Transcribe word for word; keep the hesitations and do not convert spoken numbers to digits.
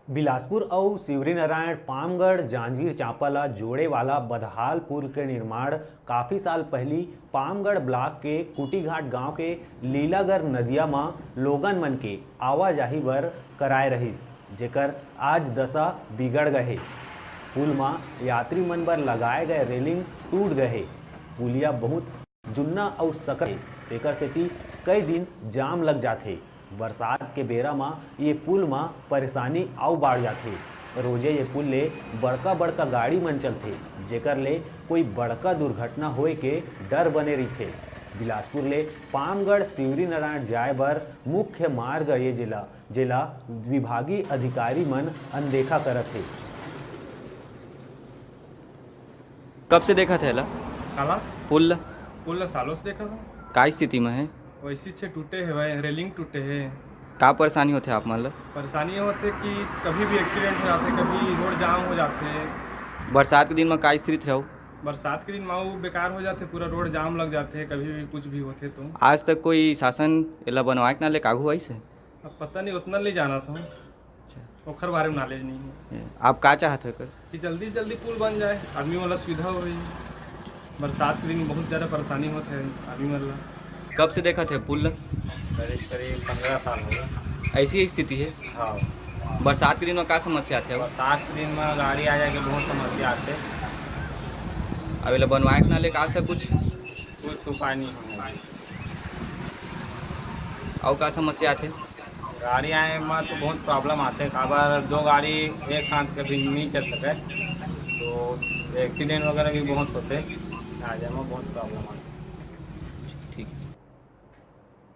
बिलासपुर अउ शिवरीनारायण पामगढ़ जांजगीर चांपा ला जोड़े वाला बदहाल पुल के निर्माण काफी साल पहिली पामगढ़ ब्लॉक के कुटीघाट गांव के लीलागर नदिया म लोगन मन के आवाजाही बर कराए रहिस, जेकर आज दशा बिगड़ गए हे। पुल म यात्री मन बर लगाए गए रेलिंग टूट गए हे। पुलिया बहुत जुन्ना अउ सकत हे, तेकर सेती कई दिन जाम लग जाथे। बरसात के बेरा म ये पुल म परेशानी अउ बाढ़ जाथे। रोजे ये पुल ले बड़का-बड़का गाड़ी मन चलथे, जेकर ले कोई बड़का दुर्घटना होए के डर बने रहिथे। बिलासपुर ले पामगढ़ शिवरीनारायण जाए बर मुख्य मार्ग ये जेला, जेला विभागीय अधिकारी मन अनदेखा करत हे। कब से देखत हे एला? काला? पुल ल? पुल ल सालों से देखत हूँ। का स्थिति म हे? वैसी छे टूटे हे भाई, रेलिंग टूटे हे। का परेशानी होथे आप मन ल? परेशानी ये होथे कि कभी भी एक्सीडेंट हो जाथे, कभी रोड जाम हो जाथे। बरसात के दिन म का स्थिति रहो? बरसात के दिन म वो बेकार हो जाथे, पूरा रोड जाम लग जाथे, कभी भी कुछ भी होथे तो। आज तक कोई शासन एला बनवाए के नाम ले आघू आइस हे? अब पता नहीं, उतना नहीं जानत हूँ। अच्छा। ओखर बारे में नॉलेज नहीं है। ए, आप का चाहत हो एकर? कि जल्दी से जल्दी पुल बन जाए, आदमी वाला सुविधा हो रही। बरसात के दिन बहुत ज़्यादा परेशानी होत है आदमी वाला। कब से देखत हे पुल ल? करीब, करीब पंद्रह साल हो गए। ऐसी ही स्थिति है? हाँ। बरसात के दिन में का समस्या आथे? बरसात के दिन में गाड़ी आ जाए के बहुत समस्या आथे। अब एला बनवाए के नाम ले का आज तक कुछ? कुछ उपाय नहीं होने। अउ का समस्या आथे? गाड़ी आए में तो बहुत प्रॉब्लम आथे, काबर दो गाड़ी एक साथ कभी नहीं चल सके, तो एक्सीडेंट वगैरह भी बहुत होथे, आ जाए में बहुत प्रॉब्लम आथे।